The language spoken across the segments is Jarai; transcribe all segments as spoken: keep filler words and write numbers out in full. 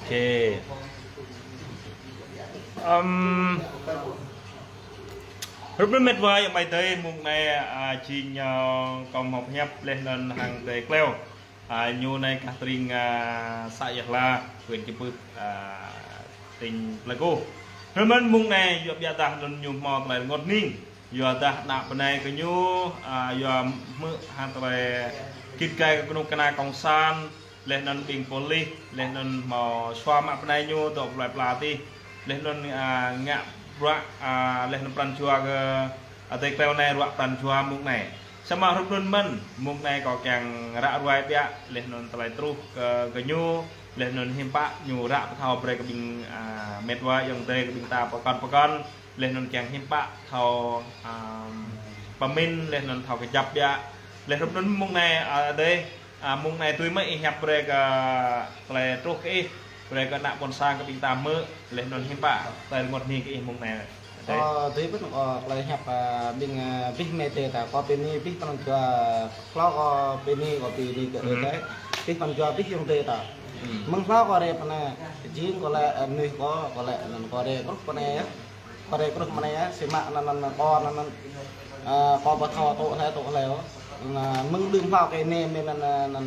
Ê. Ưm, hrup anŭn met wa ayŏng amai adơi, mông anai, a, jing, a, kâo hmâo pơhiăp laih anŭn hăng adơi Kleo. A, ñu anai gah tơring, a, să Ia Hla, huyện Čư̆ Pưh, a, tỉnh Pleiku. Hrup anŭn mông anai yua ƀiă dah anŭn ñu hmâo tơlơi rơngot hning. Yua dah ană bơnai kơ ñu, a, yua hmư̆ hăng tơlơi git gai kơ kơnuk kơna kông sản, laih anŭn ƀing pôlis, laih anŭn hmâo sua mă bơnai ñu dŏ plơi pla tih, laih anŭn, a, ngă bruă, a, laih anŭn pran jua kơ adơi Kleo anai ruă pran jua mông anai. Samơ̆ hrup anŭn mơ̆n, mông anai kâo kiăng ră ruai ƀiă, laih anŭn tơlơi truh kơ, kơ ñu, laih anŭn hiư̆m pă ñu ră pơthâo brơi kơ ƀing, a, met wa ayŏng adơi kơ ƀing ta pơkŏn pơkŏn, laih anŭn kiăng hiư̆m pă thâo, a, pơmĭn, laih anŭn thâo kơjăp ƀiă. Laih hrup anŭn mông anai, a, adơi, a, mông anai tui mơ̆ ih hiăp brơi kơ tơlơi truh kơ ih, brơi kơ ană ƀôn sang kơ ƀing ta hmư̆, laih anŭn hiư̆m pă tơlơi rơngot hning kơ ih mông anai. Adơi. Kâo tui pơ̆n kâo tơlơi hiăp, a, ƀing, a, abih met wa ta, kâo bơni abih pran jua, hlâo kâo bơni, kâo bơni kơ, hmm, adơi. Abih pran jua abih ayŏng adơi ta. Hmm. Mơ̆ng hlâo kâo rai pơ anai, jing kâo lĕ, a, mơnuih kâo, kâo lĕ anŭn kâo rai kruh pơ anai yơh. Kâo rai kruh pơ anai yơh, samơ̆ anŭn, anŭn, kâo anŭn, anŭn, a, kâo ƀu thâo tŭ hlơi, tŭ hlơi ôh. Anŭn, mơ̆ng đưm hlâo kơ anai mơ̆n anŭn, anŭn,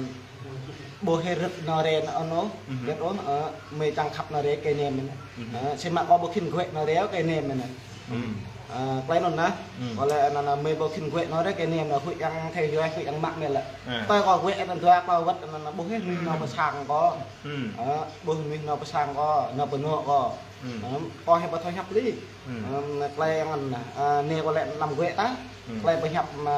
ƀu hơrơ̆t nao rai anŭn ôh, mhm, hơget ôh, ơ, mơi čang khăp nao rai kơ anai mơ̆n. Mhm. Ơ, samơ̆ kâo ƀu khĭn gơ̆ nao rai kơ anai mơ̆n. Mhm. Ơ, tơlơi anŭn nah, mhm, kâo lĕ anŭn, anŭn, mơi ƀu khĭn gơ̆ nao rai kơ anai mơ̆n, huĭ yang thâo yua, huĭ yang mă mơ̆n lĕ. À. Tơl kâo gơ̆ anŭn dua kâo wơ̆t anŭn, anŭn, ƀu hơget mơnuih nao pơ sang kâo. Mhm. Ơ, ƀu hơget mơnuih nao pơ sang kâo, nao pơ anŏ kâo. Mhm. Ơ, kâo hĭ ƀu thâo hiăp lĕ. Mhm. Ơ, tơlơi anŭn nah, ơ, anai kâo lĕ anăm gơ̆ ta. Mhm. Tơlơi pơhiăp mă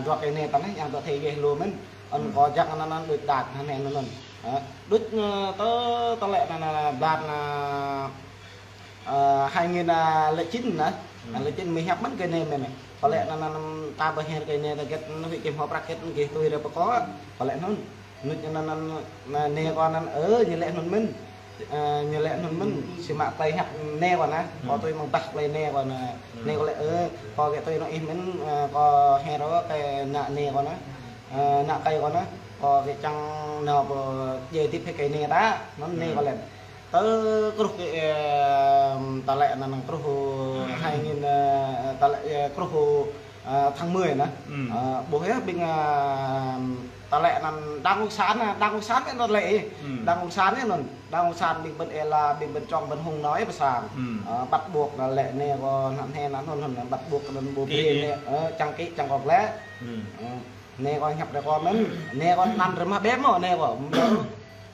dua kơ anai ta nah, yang dŏ thâo yua lu mơ̆n. Anŭn, hmm, kâo jăng anŭn, anŭn đôč đač hăng anai anŭn. Hă? Đôč, ơ, tơ, tơlơi anŭn, anŭn, blan, ơ, ơ, hai nghìn, ơ, lẻ chín anŭn. Hmm. Lẻ chín mơi hiăp mơ̆n kơ anai mơ̆n. Kâo lĕ, hmm, anŭn, anŭn, ta ƀu hơget kơ anai ta hơget, anŭn huĭ kơ hmâo prăk hơget kơ tui rai pơ kâo. Kâo lĕ anŭn. Anŭn, anŭn, anŭn, anai kâo anŭn, ơ, ñu lĕ anŭn mơ̆n. Ơ, ñu lĕ anŭn mơ̆n, samơ̆ tơlơi hiăp anai kâo nah, kâo, hmm, tui mơ̆ng ƀah tơlơi anai kâo nah. Hmm. Anai kâo lĕ, ơ, kâo gơ̆ tui anŏ ih mơ̆n, ơ, kâo hơget ră kơ ană anai kâo nah. Ơ, ană kâo kâo nah, kâo gơ̆ čang nao pơ djai hơdip hĭ kơ anai ta, anŭn anai, hmm, kâo lĕ. Tơ kruh kơ, ơ, tơlơi anŭn kruh hai nghìn, ơ, tơlơi, ơ, kruh, ơ, tháng mười nah. Hmm. Ơ, ƀuh yơh ƀing, ơ, tơlơi anŭn Đảng Cộng sản, Đảng Cộng sản anŭn lĕ. Hmm. Đảng Cộng sản anŭn. Đảng Cộng sản ƀing ƀôn Ê La, ƀing ƀôn Trong, ƀôn Hung nao pơ sang. Hmm. Ơ, bắt buộc anŭn lĕ anai kâo, anŭn anai anŭn, anŭn, anŭn, bắt buộc anŭn ƀu brơi, ê, ê, anai, ơ, čang kĭ, čang kŏk lĕ. Hmm. Ơ, anai kâo hiăp rai kâo mơ̆n. Anai kâo anăn rơmah ƀem mơ̆n, anai kâo.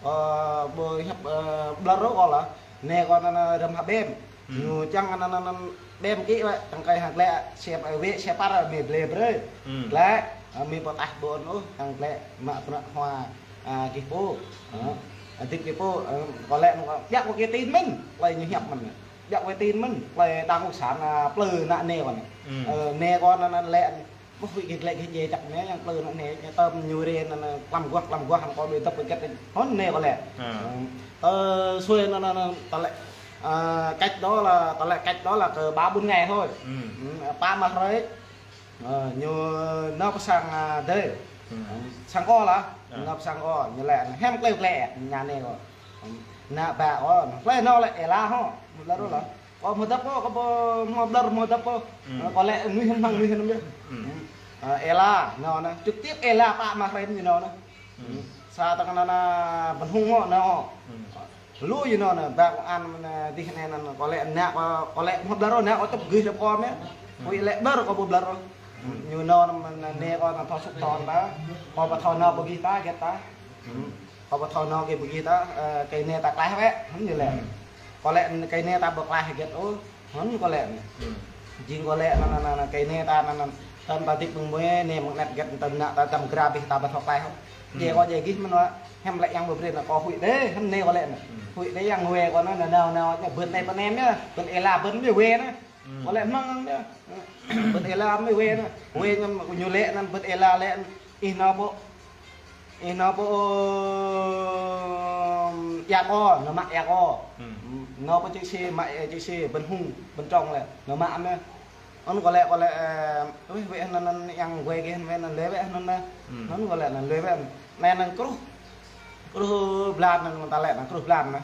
Ơ, ƀu hiăp, ơ, ƀlŏr ôh kâo lah. Anai kâo anăn, anăn rơmah ƀem. Hmm. Ñu čang anăn, anăn, anăn ƀem kĭ wơ̆t, čang kơi hăng lĕ, siap, ơ, wĕ, siap păr, mơi blơi brơi. Hmm. Lĕ, ơ, mơi pơtah ƀôn ôh, hăng lĕ, mă bruă hua, a, gih pô. Ơ, hmm, a, hơdip gih pô, ơ, kâo lĕ, kâo, ƀiă kâo kơ tin mơ̆n, tơlơi ñu hiăp mơ̆n. Ƀiă kơ tin mơ̆n, tơlơi Đảng Cộng sản, a, plư ană anai kâo anai. Hmm. Ơ, anai kâo anăn, anăn lĕ, ƀuh huĭ gih lĕ gih djai čăk anai, yang plư ană anai, ñu tơm ñu rai anăn, anăn, klăm guah, klăm guah, hăng kâo đuaĭ dŏ pơgĕt. Anŭn anai kâo lĕ. À. Hmm. Tơ sui anăn, anăn, anăn, tơlơi, a, cách đó là, tơlơi cách đó là cỡ ba bốn ngày thôi. Hmm. Hmm, pă mă hrơi. Ơ, ñu nao pơ sang, a, adơi. Hmm. Ơ, sang kâo lah. À. Nao pơ sang kâo, ñu lĕ, hiam klĕ klĕ, ñu anai kâo. Ơ, ană ƀă kâo, klĕ nao lĕ, ê lah hŏ, ƀlŏr lah. Hmm. Kâo hmâo dăp kâo, kâo ƀu hmâo ƀlŏr, hmâo dăp kâo. Hmm. Ơ, kâo lĕ, mơi hăng, mơi hăng, mơi. Hmm. Ơ, ê lah, nao anai, trực tiếp ê lah, pă mă hrơi ñu nao anai. Hmm. Sa tơngan ană, ană, ƀôn Hung hŏ, nao. Hmm. Lu yơh nao anai, ƀă kâo anăn, anăn, dih anai anăn, kâo lĕ ană kâo, kâo lĕ hmâo ƀlŏr ôh, ană kâo tŭp gih rơp kâo mơ̆n. Hui lĕ ƀlŏr kâo ƀu ƀlŏr ôh. Ñu nao anăn, anăn, anai kâo anăn thâo sŭk thâo ta. Kâo ƀu thâo nao ƀu gih ta, hơget ta. Kâo ƀu thâo nao gih ƀu gih ta, ơ, kơ anai ta klaih wĕ, hơget ñu lĕ. Kâo lĕ kơ anai ta ƀu klaih hơget ôh. Hơget kâo lĕ. Jing kâo lĕ anăn, anăn, anăn, kơ anai ta anăn, anăn, tơm ta hơdip mơ̆ng mơi, anai mơ̆ng anet hơget tơm ană ta tơm gra abih ta ƀu thâo klaih ôh. Djai kâo djai gih mơ̆n wă, hiam lĕ yang ƀu brơi ană kâo huĭ dêh, hơget anai kâo lĕ anai. Huĭ dêh yang wai kâo anăn, anăn, anăn, anăn, bơ̆n anai bơ̆n anai yơh, bơ̆n ê lah bơ̆n mơi wai anai. Kâo lĕ mơ̆ng anăn yơh. Bơ̆n ê lah mơi wai anai. Wai anăn ñu lĕ anăn, bơ̆n ê lah lĕ anăn, ih nao pơ Ih nao pơ, ơ, ia kâo, nao mă ia kâo. Nao pơ čư̆ Sê, mă ia čư̆ Sê, ƀôn Hung, ƀôn Trong lĕ, nao mă mơ̆n. Anŭn kâo lĕ, kâo lĕ, ơ, wih, wih, anăn, anăn, yang wai gih, wih, anăn lĕ, wih, anăn, anăn. Anŭn kâo lĕ, anăn lĕ, wih, anăn. Anai anăn kruh, kruh blan anăn, ta lĕ, anăn kruh blan anăn.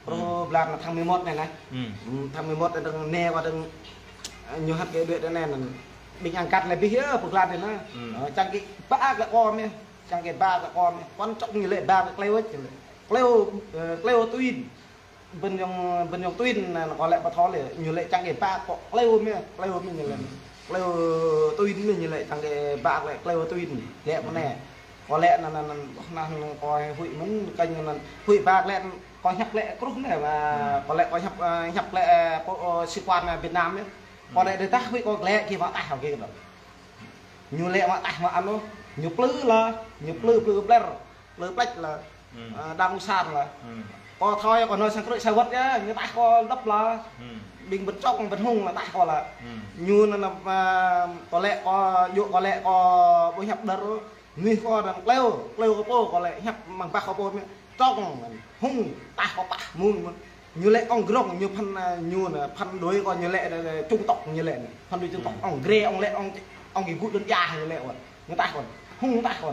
Pơrô blan thang mười một anai nă. Thang mười một anai dơ̆ng ne kơ dơ̆ng, ơ, ñu hăt kơ đuaĭ anai nă. Ƀing angkat lĕ ƀing yơh pơglan anai nă. Ơ, čang kơ ƀă kơ kơ mĕ. Čang kơ ƀă kơ kơ mĕ. Quan trọng ñu lĕ ƀă kơ kleo ôh, ñu lĕ. Kleo, ơ, kleo tuin. Bơnjong, bơnjong tuin nă, kơ lĕ pơthâo lĕ. Ñu lĕ čang kơ ƀă kơ kleo mĕ. Kleo mĕ ñu lĕ. Kleo tuin mĕ ñu lĕ čang kơ ƀă kơ kleo tuin. Lĕ mơ̆n anai. Kơ lĕ nă, nă, nă, nă, kơ huĭ mơ̆n, kơ ñu nă, huĭ ƀă kơ lĕ, kơ hiăp lĕ kruh nă, mă, kơ lĕ kơ hiăp, ơ, hiăp lĕ, ơ, pô, ơ, sĩ quan, ơ, Việt Nam yơh. Kơ lĕ đe tah huĭ kơ lĕ kơ mă tah kơ kơ. Ñu lĕ mă tah mă anŭn, ñu plư lah, ñu plư, plư ƀlĕr, plư plĕč lah, ơ, đang usan lah. Kơ thâo kơ nơ sang krư̆ sa wơ̆t yơh, ñu tah kơ lăp lah. Ƀing bơ̆n čŏng, bơ̆n hung lah tah kơ lah. Ñu nă, nă, ơ, kơ lĕ kơ, yua kơ lĕ kơ, ƀu hiăp đơr, Nuih kơ dơ̆ng kleo, kleo kơ pô, kơ lĕ hiăp mơ̆ng bah kơ pô mĕ. Čŏng, hung, tah kơ pah, mơ̆ng, mơ̆ng. Ñu lĕ ong grong, ñu phăn, ơ, ñu nă, phăn đuaĭ kơ ñu lĕ, ơ, ơ, Trung tộc ñu lĕ nă. Phăn đuaĭ Trung tộc, ong gre, ong lĕ, ong, ong gih gŭ đơ̆ng ia ñu lĕ ôn. Ñu tah kơ. Hung tah kơ.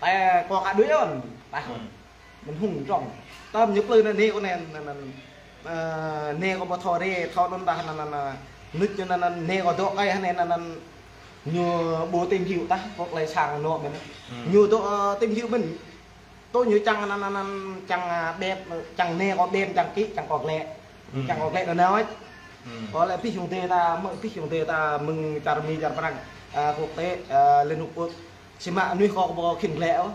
Tơl kơ kơ đuaĭ ôn, tah kơ. Mơ̆n hung čŏng. Tơm ñu plư nă ne kơ ne, nă, nă, nă, ơ, ne kơ pơthâo re, thâo đon tah nă, nă, nă, nŭt ñu nă, nă, ne kơ dŏ kơi hă ne, nă, nă, ñu ƀu tìm hiểu tah, kơ klei sang nŏ mĕn. Ñu dŏ, ơ, tìm hiểu mĕn. Tơ ñu čang nă, nă, nă, čang, ơ, ƀĕp, čang ne kơ ƀĕp, čang kĭ, čang kơ glĕ. Čang kơ glĕ nă nao ĕč. Kơ lĕ pih yong tê ta, mơ̆ pih yong tê ta, mơ̆ng čar Mi, čar Prang, ơ, quốc tế, ơ, Liên Hợp Quốc. Sĭ mă nuih kơ kơ pô khĭn glĕ ôh.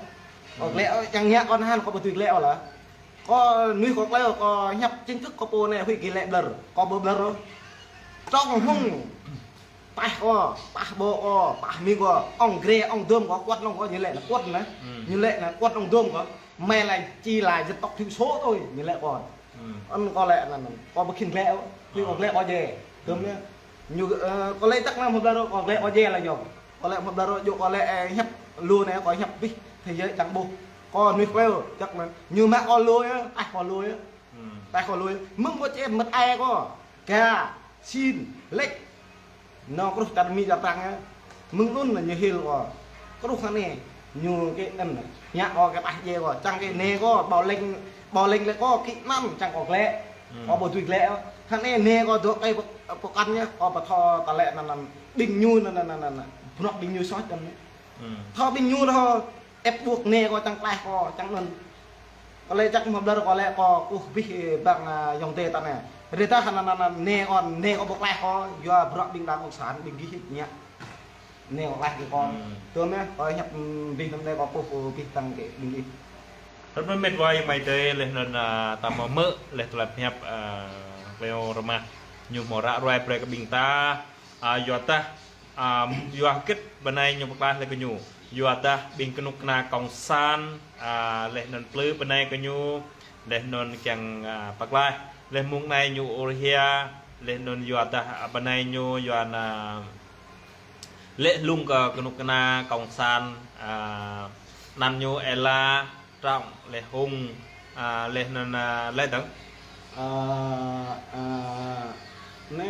Kơ glĕ ôh, čang ngă kơ nă hăn kơ pô tui glĕ ôh lah. Kơ nuih kơ kleo, kơ hiăp chính thức kơ pô ne huĭ kơ lĕ ƀlơr. Kơ ƀu ƀlơr ôh. Čŏng hung. Pah kơ, pah ƀô kơ, pah mi kơ, ong gre, ong dôm kơ, kuăt ong kơ, ñu lĕ nă kuăt nă. Ñu lĕ nă kuăt ong dôm kơ. Mơi lĕ či lĕ dân tộc thiểu số thôi, ñu lĕ kơ. Ôn kơ lĕ nă, nă. Kơ ƀu khĭn glĕ ôh. Huĭ kơ glĕ kơ je. Dôm ne. Ñu, ơ, kơ lĕ tăk nă mă ƀlơr ôh, kơ glĕ kơ je lah yong. Kơ lĕ mă ƀlơr ôh, yua kơ lĕ, ơ, hiăp lu ne, kơ hiăp pih, thế giới čang ƀuh. Kơ nuih kleo, čăk nă. Ñu mă kơ lu yơh, tah kơ lu yơh. Tah kơ lu yơh. Mơ̆ng kơ čem mơ̆t ai kơ. Ga, sin, lĕč. Nă kruh čar Mi čar Prang yơh. Mơ̆ng anŭn nă ñu hil kơ. Kruh hă ne. Ñu kơ anŭn nă. Ngă kơ kơ tah je kơ. Čang kơ ne kơ. Ƀâo lĕng, ƀâo lĕng lĕ kơ kĭ năn čang kơ glĕ. Kơ ƀu tui glĕ. Hă ne ne kơ dŏ kơi pơkăn yơh. Kơ pơthâo tơlĕ năn năn. Ƀing ñu năn năn năn năn. Pơnŏk ƀing ñu soh čăn ne. Thâo ƀing ñu thâo. Ĕp ƀuăk ne kơ čang klaih kơ čang anŭn. Kơ lĕ čăk mă ƀlơr kơ lĕ kơ kuh pih bang, ơ, yong tê ta ne. Rơdah nă, nă, nă, ne kơ, ne kơ ƀu klaih kơ, yua bruă ƀing đảng cộng sản, ƀing gih ngă. Ne kơ klaih kơ kơ. Tơl ne, kơ hiăp, ưm, ƀing nă ne kơ kuh, kuh pih tăng kơ ƀing gih. Rơ̆t mơ̆n met wa ayŏng amai adơi, leh anŭn, ơ, ta mă mơ̆, leh tơlơi pơhiăp, ơ, kleo rơmah. Ñu hmâo ră ruai brơi kơ ƀing ta, ơ, yua dah, Ơ, yua hơget bơnai ñu pơklaih lĕ kơ ñu. Yua dah ƀing kơnuk kơna cộng sản, ơ, leh anŭn plư bơnai kơ ñu, leh anŭn kiăng, ơ, pơklaih. Leh mơ̆ng anai ñu ur hia, leh anŭn yua dah, ơ, bơnai ñu, yua nă, leh lung kơ kơnuk kơna cộng sản, ơ, anăn ñu ê la, Trọng, leh Hung, ơ, leh anŭn, ơ, leh dơ̆ng. Ơ, ơ, ne,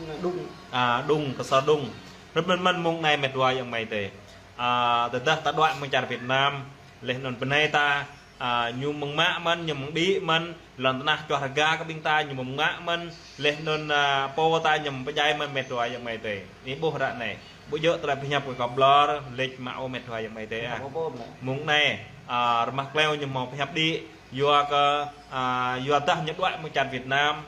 ne Đung. Ơ, Đung, kơsor Đung. Rơ̆t mơ̆n mơ̆n mơ̆ng anai met wa ayŏng amai adơi. Ơ, tơdah ta đuaĭ mơ̆ng čar Việt Nam, leh anŭn bơnai ta, ơ, ñu mơ̆ng mă mơ̆n, ñu mơ̆ng đĭ mơ̆n, lŏn tơnah čuah rơga kơ ƀing ta, ñu mơ̆ng mă mơ̆n, leh anŭn, ơ, pô ta ñu mơ̆ng pơdjai mơ̆n met wa ayŏng amai adơi. Anai ƀuh ră anai. Ƀu djơ̆ tơlơi pơhiăp kơ kơ ƀlơr, lĕč mă ôh met wa ayŏng amai adơi ah. Mơ̆ng pô mơ̆n. Mơ̆ng anai, ơ, rơmah kleo ñu hmâo pơhiăp đĭ, yua kơ, ơ, yua dah ñu đuaĭ mơ̆ng čar Việt Nam,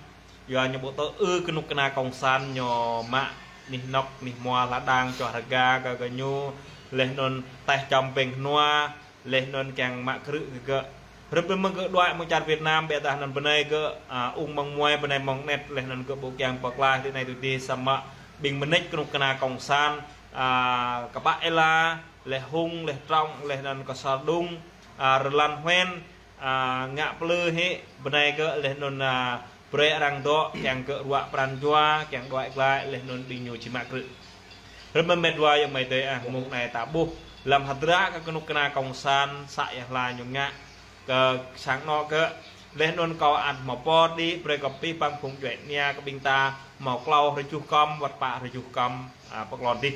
yua ñu ƀu tơ ư kơnuk kơna cộng sản ñu mă anih anŏk, anih hmua hla đang čuah rơga kơ, kơ ñu, leh anŭn taih čăm pĕng hnua, leh anŭn kiăng mă krư̆ kơ gơ̆. Rơ̆t mơ̆n gơ̆ đuaĭ mơ̆ng čar Việt Nam, ƀiădah anŭn bơnai gơ̆, ơ, ung mơ̆ng muai, bơnai mơ̆ng anet, leh anŭn gơ̆ ƀu kiăng pơklaih tui anai tui adih samơ̆ ƀing mơneč kơnuk kơna cộng sản, ơ, kơ ƀă ê la, leh Hung, leh Trọng, leh anŭn kơsor Đung, ơ, rơlan Huen, ơ, ngă plư hĭ bơnai gơ̆, leh anŭn, ơ, brơi arăng dŏ, kiăng gơ̆ ruă pran jua, kiăng đuaĭ glaĭ, leh anŭn ƀing ñu či mă krư̆. Rơ̆t mơ̆n met wa ayŏng amai adơi ah, mơ̆ng anai ta ƀuh, lăm hơdră kơ kơnuk kơna cộng sản, să ia hla ñu ngă, kơ sang anŏ gơ̆, leh anŭn kâo ăt hmâo pơđĭ, brơi kơ pih păng phung djuai ania kơ ƀing ta, hmâo klâo rơjuh kăm, wơ̆t pă rơjuh kăm, ơ, pơklon adih.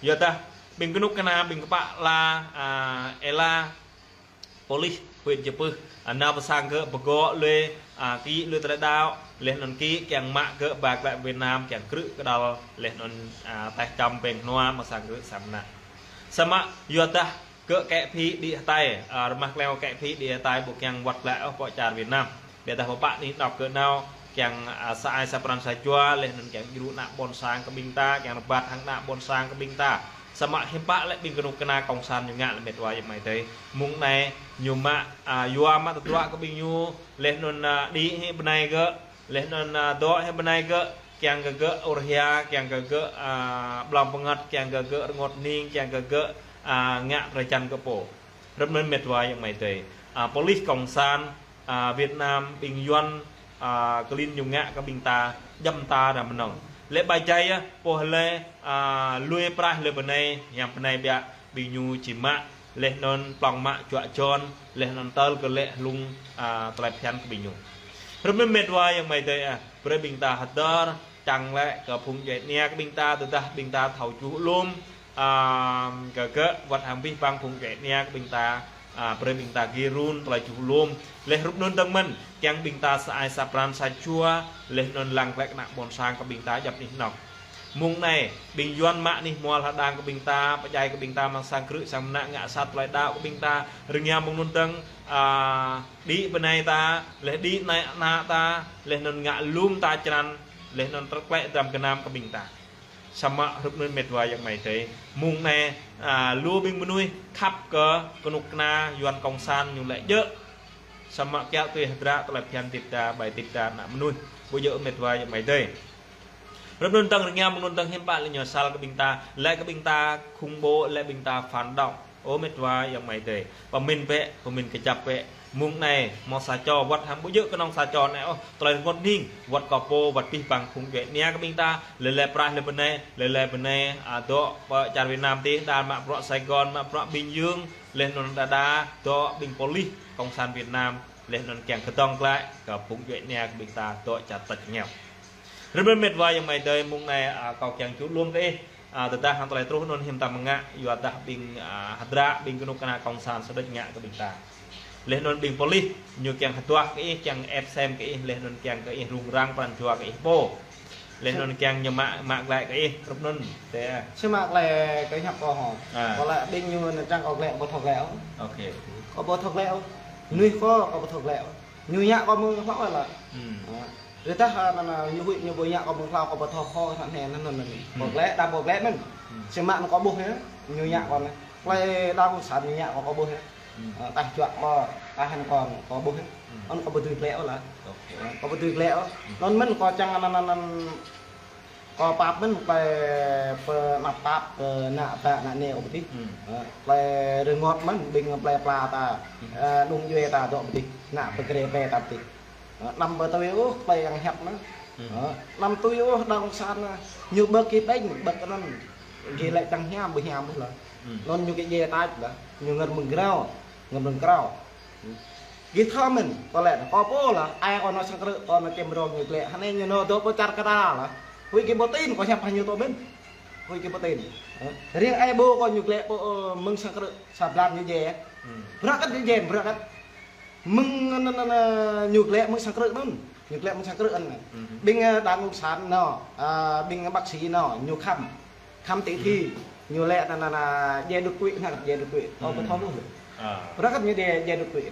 Yua dah, ƀing kơnuk kơna, ƀing kơƀah la, ơ, ê la, polis, Wĭt jơpưh, a, nao pơ sang gơ̆ pơgŏ lui, a, kĭ lui tơlơi đaŏ, laih anŭn kĭ kiăng mă gơ̆ ba glaĭ Việt Nam kiăng krư̆ kơđăl, laih anŭn, a, tĕh čăm pĕng hnua mơ̆ng sang gơ̆ sang mơnă. Samơ̆ yua dah gơ̆ kĕ phĭ đĭ hơtai, a, rơmah klĕ kĕ phĭ đĭ hơtai ƀu kiăng wơ̆t glaĭ ôh pơ čar Việt Nam. Biă dah pơpă anih anŏ gơ̆ nao kiăng, a, sa ai sa pran sa jua, laih anŭn kiăng djru ană ƀôn sang kơ ƀing ta, kiăng rơbat hăng ană ƀôn sang kơ ƀing ta. Samơ̆ hiư̆m pă lĕ ƀing kơnuk kơna kông sản ñu ngă lĕ met wa ayŏng amai adơi. Mơ̆ng anai ñu mă, a, yua mă tơdruă kơ ƀing ñu, laih anŭn, a, đĭ hĭ bơnai gơ̆, laih anŭn, a, dŏ hĭ bơnai gơ̆, kiăng kơ gơ̆ ur hia, kiăng kơ gơ̆, a, blŏng pơngăt, kiăng kơ gơ̆ rơngot hning, kiăng kơ gơ̆, a, ngă drơi jăn gơ̆ pô. Hrup anŭn met wa ayŏng amai adơi. A, pôlis kông sản, a, Việt Nam, ƀing Yuan, a, klin ñu ngă kơ ƀing ta, djăm ta ră mơnơ̆ng. Lĕ ƀai jai, a, pô lĕ, a, lui prah lui bơnai, yang bơnai biă, ƀing ñu či mă, laih anŭn plŏng mă juă jon, laih anŭn tơl kơ lĕ hlung, a, tơlơi phiăn kơ ƀing ñu. Hrup anŭn met wa ayŏng amai adơi, a, brơi ƀing ta hơdơr, čang lĕ kơ phung djuai ania kơ ƀing ta, tơdah ƀing ta thâo čuh lŏm, a, kơ gơ̆ wơ̆t hăng abih bang phung djuai ania kơ ƀing ta, a, brơi ƀing ta gir run tơlơi čuh lŏm. Laih hrup anŭn dơ̆ng mơ̆n, kiăng ƀing ta sa ai sa pran sa jua, laih anŭn lăng glaĭ kơ ană ƀôn sang kơ ƀing ta djăp anih anŏ. Mơ̆ng anai, ƀing Yuan mă anih mual hơđang kơ ƀing ta, pơdjai kơ ƀing ta mơ̆ng sang krư̆ sang mơnă ngă sat tơlơi đaŏ kơ ƀing ta, rơngiă mơ̆ng anŭn dơ̆ng, a, đĭ bơnai ta, laih đĭ ană ta, laih anŭn ngă lŏm ta črăn, laih anŭn tơklĕ dram gơnam kơ ƀing ta. Samơ̆ hrup anŭn met wa ayŏng amai adơi. Mơ̆ng anai, a, lu ƀing mơnuih khăp kơ kơnuk kơna Yuan kông sản ñu lĕ djơ̆. Samơ̆ kiăo tui hơdră tơlơi phiăn tĭt ta, ƀai tĭt ta ană mơnuih. Ƀu djơ̆ met wa ayŏng amai adơi. Hrup anŭn dơ̆ng rơngiă mơ̆ng anŭn dơ̆ng hiư̆m pă lĕ ñu sal kơ ƀing ta, lĕ kơ ƀing ta khủng bố, lĕ ƀing ta phản động. Ơ met wa ayŏng amai adơi. Pơmĭn bĕ, pơmĭn kơjăp bĕ. Mơ̆ng anai, hmâo sa čô, wơ̆t hăng ƀu djơ̆ kơnơ̆ng sa čô anai ôh, tơlơi rơngot hning, wơ̆t kơ pô, wơ̆t abih bang phung djuai ania kơ ƀing ta, lĕ lĕ prah lĕ bơnai, lĕ lĕ bơnai, a, dŏ pơ čar Việt Nam tih, đa mă bruă Sài Gòn, mă bruă Bình Dương, laih anŭn đa đa, dŏ ƀing pôlis kông sản Việt Nam, laih anŭn kiăng kơdŏng glaĭ, kơ phung djuai ania kơ ƀing ta, dŏ čar tơč ngeo. Hrup anŭn met wa ayŏng amai adơi, mơ̆ng anai, a, kâo kiăng čuh lŏm kơ ih, a, tơdah hăng tơlơi truh anŭn hiư̆m ta mơ̆ng ngă, yua dah ƀing, a, hơdră ƀing kơnuk kơna kông sản sơđĕč ngă kơ ƀing ta. Laih anŭn ƀing pôlis, ñu kiăng hơduah kơ ih, kiăng ĕp sem kơ ih, laih anŭn kiăng kơ ih rŭng răng pran jua kơ ih pô. Laih anŭn kiăng ñu mă, mă glaĭ kơ ih, hrup anŭn. Tê. Samơ̆ glaĭ kơ hiăp kâo hŏ. A. Kâo lĕ ƀing ñu anŭn čang kâo glaĭ, ƀu thâo glaĭ ôh. Ôkê. Kâo ƀu thâo glaĭ ôh. Mơnuih kâo, kâo ƀu thâo glaĭ ôh. Ñu ngă kâo mơ̆ng hlâo lah. Hmm. A. Rơdah, a, anŭn, anŭn, ñu ƀu, ñu ƀu ngă kâo mơ̆ng hlâo, kâo ƀu thâo hŏ, anŭn anai, anŭn anai. Kâo glaĭ, đa ƀu glaĭ mơ̆n. Hmm. Samơ̆ anŭn kâo ƀuh yơh, ñu ngă kâo anai. Tơlơi đa kông sản ñu ngă kâo, kâo ƀuh yơh. Hmm. A, tah juă kâo, tah hăng kâo, kâo ƀuh yơh. Hmm. Anŭn kâo ƀu dưi glaĭ ôh lah. Ôkê. A, kâo ƀu dưi glaĭ ôh. Hmm. Anŭn mơ̆n kâo čang anŭn, anŭn, anŭn, kâo pap mơ̆n tơlơi pơanăp pap kơ ană bă ană anai kâo pơtih. Hmm. A, tơlơi rơngot mơ̆n, ƀing tơlơi pla ta, hmm, a, nung djuai ta dŏ pơtih, ană pơgre pơgre ta pơtih. Ơ, anăm pơtui ôh tơlơi yang hiăp anŭn. Hmm. Ơ, anăm tui ôh đảng cộng sản anŭn. Ñu ƀơ̆k kơ ƀing, ƀơ̆k kơ anŭn. Gih lĕ čang hiam, ƀu hiam ƀu lah. Hmm. Anŭn ñu kơ djai tač lah. Ñu ngơ̆r mơ̆ng krao, ngơ̆r mơ̆ng krao. Hmm. Gih thâo mơ̆n, kâo lĕ, kâo pô lah, ai kâo nao sang krư̆, kâo nao čem rong ñu glaĭ. Hơnai ñu nao dŏ pơ čar kơđa lah. Huĭ gih ƀu tin, kâo hiăp hăng ñu tŏ mơ̆n. Huĭ gih ƀu tin. Ơ, riêng ai ƀu kâo ñu glaĭ pơ, ơ, mơ̆ng sang krư̆, sa blan ñu djai. Hmm. Bruă kơ̆t ñu djai, bruă kơ̆t. Mơ̆ng anŭn, anŭn, anŭn, ñu glaĭ mơ̆ng sang krư̆ anŭn. Ñu glaĭ mơ̆ng sang krư̆ anŭn. Mhm. Ƀing, ơ, đảng cộng sản anŭn, a, ƀing bác sĩ anŭn, ñu khám. Khám tử thi. Mhm. Ñu laĭ anŭn, anŭn, anŭn, djai đột quỵ, ngă djai đột quỵ. Kâo ƀu thâo lu. A. Bruă kơ̆t ñu djai, djai đột quỵ.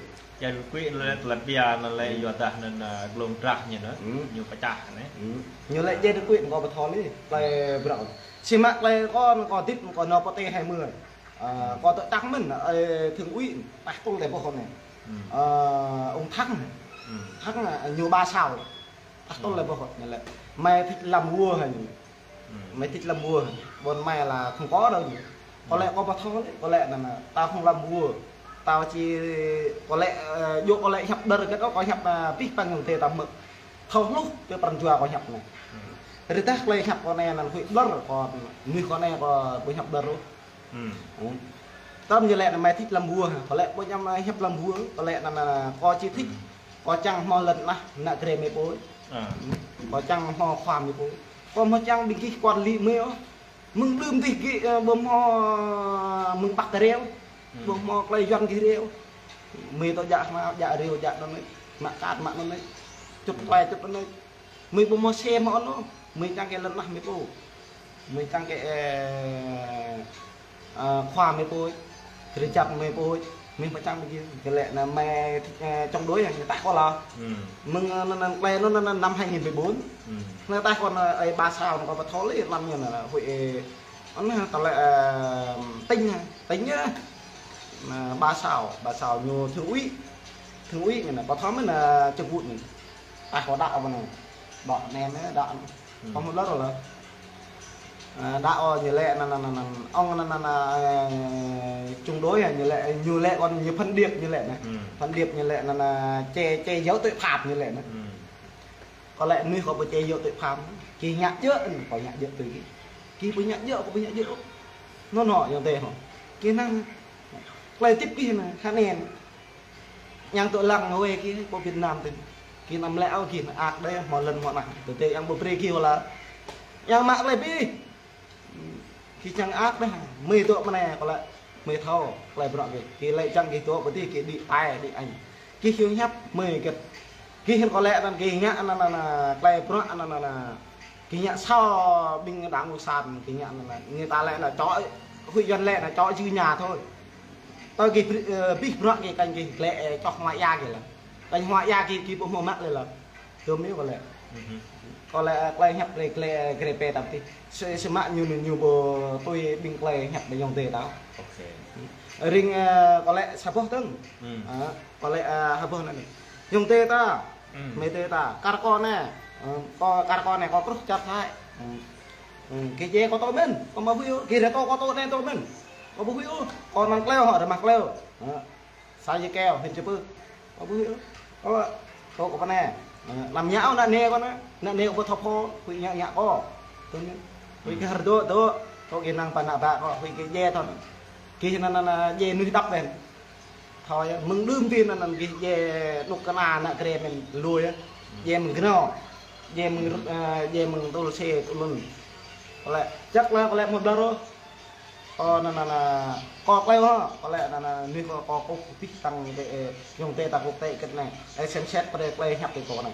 Djai đột quỵ anŭn lĕ tơlơi biă anŭn lĕ, mhm, yua dah anŭn, a, glông drah ñu anŭn. Mhm. Ñu pơčah anŭn. Mhm. Ñu laĭ djai đột quỵ kâo ƀu thâo lu. Tơlơi bruă. Samơ̆ tơlơi kâo, kâo hơdip kâo nao pơ tê hai mươi. Ơ, kâo tơ̆ čang mơ̆n, ơ, thượng úy, tah tơl tơlơi ƀuh anai. Hmm. Ơ, ông Thắng. Hmm. Thắng, ơ, ñu ba sao. Tah tơl tơlơi ƀuh anai lĕ. Mày thích làm vua hả nhỉ? Hmm. Mày thích làm vua hả? Ƀôn mày là không có đâu nhỉ? Kâo lĕ kâo ƀu thâo lĕ, kâo lĕ anŭn, anŭn, tao không làm vua. Tao chỉ, kâo lĕ, ơ, djơ̆ kâo lĕ hiăp đơr kơ kâo, kâo hiăp, ơ, abih bang ñu tê tăm mơ̆. Thâo hluh tơlơi pran jua kâo hiăp anai. Hmm. Rơdah tơlơi hiăp kâo anai anŭn huĭ ƀlŏr kâo, mơnuih kâo anai kâo ƀu hiăp đơr ôh. Hmm. Hmm. Tơm ñu laĭ anŭn mày thích làm vua hả? Kâo lĕ ƀu ñăm hiăp làm vua, kâo lĕ anŭn, anŭn, kâo chỉ thích. Hmm. Kâo čang hmâo lŏn tơnah, ană gre mơi pô. A. Kâo čang hmâo khua mơi pô. Kâo hmâo čang ƀing gih quản lý mơi ôh. Mơ̆ng đưm dih gih, ơ, ƀu hmâo, ơ, mơ̆ng Bắc gre ôh. Hmm. Ƀu hmâo tơlơi Yuan gih gre ôh. Mơi tŏ jak hmâo, jak rêu, jak anŭn anai. Mă kat, mă anŭn anai. Čut tơlơi, čut anŭn anai. Mơi ƀu hmâo sem mơ̆n ôh. Mơi čang kơ lŏn tơnah mơi pô. Mơi čang kơ, ơ, ơ, khua mơi pô. Kơ jăp mơi pô. Mơi pơčang ƀing gih. Kơ lĕ anai mơi, ơ, chống đối hă, ñu taih kơ lĕ. Mơ̆ng, ơ, anŭn, anŭn, tơlơi anŭn, anŭn, anŭn, năm hai nghìn mười bốn. Anŭn taih kơ anŭn, ơ, ơi Ba Sao, anŭn kơ pơthâo lĕ, lăm ñu anŭn, anŭn, huĭ, ơ, anŭn, tơlơi, ơ, tỉnh, tỉnh, ơ. Anŭn, Ba Sao, Ba Sao ñu thượng úy. Thượng úy ñu anŭn, pơthâo mơ̆n anŭn, čơkŭt ñu. Taih kơ đă anŭn. Đă anŭn, đă anŭn. Pơhmut lor lă. Ơ, đă ôh ñu lĕ anŭn, anŭn, anŭn, anŭn, ŏng anŭn, anŭn, ơ, chống đối hă, ñu lĕ, ñu lĕ kơ ñu phân biệt ñu lĕ anŭn. Phân biệt ñu lĕ anŭn, anŭn, che, che giấu tội phạm ñu lĕ anŭn. Kơ lĕ mơi kơ ƀu che giấu tội phạm. Gih ngă djơ̆, kơ ngă djơ̆ tui gih. Gih ƀu ngă djơ̆, kơ ƀu ngă djơ̆. Anŭn hŏ, ayŏng adơi hŏ. Gih năng. Tơlơi tip gih anŭn, khă anŭn. Yang tŏ lăng wai gih pơ Việt Nam tơ. Gih anăm lĕ ôh gih anŭn ak đơi hmâo lŏn hmâo tơnah. Tơdơi yang ƀu brơi gih ôh lă. Yang mă tơlơi ƀing. Gih čang ak đơi. Mơi tŏ mơ̆n anai kơ lĕ. Mơi thâo tơlơi bruă gih. Gih lĕ čang gih tŏ pơ tih gih đĭ tai đĭ añ. Gih hiu hiăp mơi gĕt. Gih hin kơ lĕ anŭn gih ngă anŭn, anŭn, anŭn, tơlơi bruă anŭn, anŭn, anŭn. Gih ngă sao ƀing đảng cộng sản gih ngă anŭn, anŭn. Người ta lĕ anŭn čŏ, huĭ Yuan lĕ anŭn čŏ jư nhà thôi. Tơ gih bri-, ơ, abih bruă gih kăn gih lĕ, ơ, čŏh hmua ia gih lă. Kăn hmua ia gih, gih ƀu hmâo mă lĕ lă. Dơ̆m yơh kơ lĕ. Kơ lĕ, ơ, tơlơi hiăp tơlơi, tơlơi, ơ, grê pe tăm tih. Sơ-, sơmă ñu, ñu, ñu ƀu tui ƀing tơlơi hiăp ƀing ayŏng adơi ta. Rĭng, ơ, kơ lĕ sa boh tơ̆ng. Ơ, kơ lĕ, ơ, ha boh anŭn anai. Ayŏng adơi ta. Mơi adơi ta. Kar kơ anai. Ơ, kơ kar kơ anai kơ truh čar Thái. Ơ, gih djai kơ tŏ mơ̆n. Kơ mă huĭ ôh. Gih rơtô kơ tŏ anai tŏ mơ̆n. Kơ ƀu huĭ ôh. Kơ anăn kleo hŏ, rơmah kleo. Ơ. Sa jơkeo, hĭn čơpư̆. Ơ, ƀu huĭ ôh. Ơ, tŏ kơ pơ anai. Ơ, anăm ngă ôh ană anai kơ anai. Ană anai kơ ƀu thâo pô, huĭ ngă ngă kơ. Tui anŭn. Huĭ gih hơdră tŏ, tŏ gih năng pơ ană bă kơ, huĭ gih djai tŏ. Gih anŭn, anŭn, anŭn, djai mơnuih đăp ƀĕn. Thâo yơh, mơ̆ng đưm tih anŭn, anŭn gih djai anŭn kơ ană, ană grê mơ̆n lui yơh. Djai mơ̆ng gơnam. Djai mơ̆ng, ơ, djai mơ̆ng tŭl se tŭl lŭn. Kơ lĕ, čăk lĕ, kơ lĕ mơ̆ blơr ôh. Ơ, anŭn, anŭn, anŭn, kơ kleo hŏ, kơ lĕ, anŭn, anŭn, mơi kơ, kơ, kơ pih tăng kơ, ơ, ayŏng adơi ta quốc tế kơ anai. Ơ, xem xét brơi tơlơi hiăp tui kơ anai.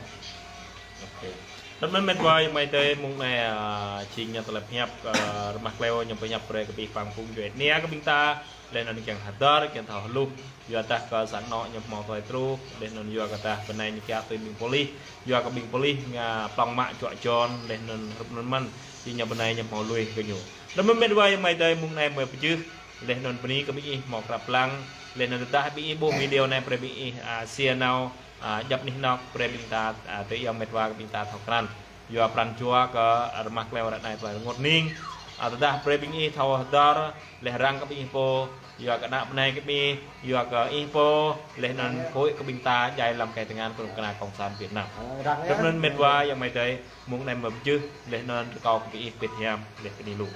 Đăm anŭn met wa ayŏng amai adơi mơ̆ng anai, ơ, jing ñu tơlơi hiăp, ơ, rơmah kleo ñu pơhiăp brơi kơ pih păng phung djuai ania kơ ƀing ta, laih anŭn kiăng hơdơr, kiăng thâo hluh, yua dah kơ sang anŏ ñu hmâo tơlơi truh, laih anŭn yua kơ dah bơnai ñu kiaŏ tui ƀing polis, yua kơ ƀing polis ngă plŏng mă čuă čon, laih anŭn hrup anŭn mơ̆n, jing ñu bơnai ñu hmâo lui kơ ñu. Đăm anŭn met wa ayŏng amai adơi mơ̆ng anai mơi pơjưh, laih anŭn bơni kơ ƀing ih hmâo krăp lăng, laih anŭn tơdah ƀing ih ƀuh video anai brơi ƀing ih, ơ, share nao, ơ, djăp anih anŏk brơi ƀing ta, ơ, tơ ayŏng met wa kơ ƀing ta thâo krăn. Yua pran jua kơ rơmah kleo ră anai tơlơi rơngot hning. Ơ, tơdah brơi ƀing ih thâo hơdơr, laih arăng kơ ƀing ih pô, yua kơ ană bơnai kơ ƀing ih, yua kơ ih pô, laih anŭn kơ huĭ kơ ƀing ta djai lăm kơnang kơnuk kơna cộng sản Việt Nam. Đăm anŭn met wa ayŏng amai adơi, mơ̆ng anai mơi pơjưh, laih anŭn rơkâo kơ ƀing ih pĭt hiam, laih bơni lu.